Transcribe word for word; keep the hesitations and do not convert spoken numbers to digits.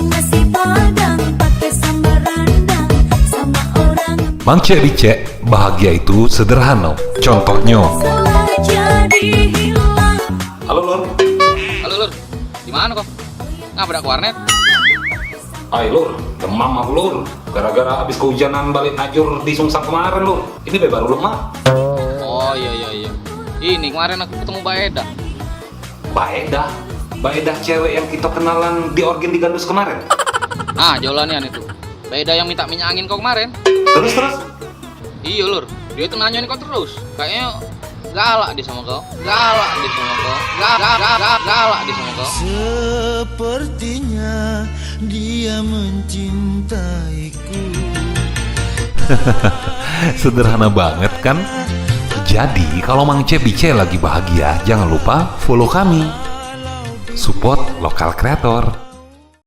Nasi padang pakai sambal rendang sama orang. Mang Cek Bicek, bahagia itu sederhana. Contohnyo. Salah jadi hilang. Halo, Lur. Halo, Lur. Di mano kau? Ngapa dak ke warnet? Ai, Lur, demam aku, Lur. Gara-gara habis kehujanan balik najur di Sungsang kemaren, Lur. Ini be baru lemak. Oh, iyo, iyo, iyo. Ini kemaren aku ketemu Baeda. Baeda? Baeda cewek yang kita kenalan di Orgin di Gandus kemaren? Ah, jolanian itu. Baeda yang minta minyak angin kau kemaren. Terus, terus? Iyo, Lur. Dia tuh nanyain kau terus. Kayaknya galak dia sama kau. Galak dia sama kau. Ga- ga- ga- ga- galak dia sama kau. Sepertinya dia mencintaiku. Sederhana banget, kan? Jadi, kalau Mang Cek Bicek lagi bahagia, jangan lupa follow kami. Support lokal kreator.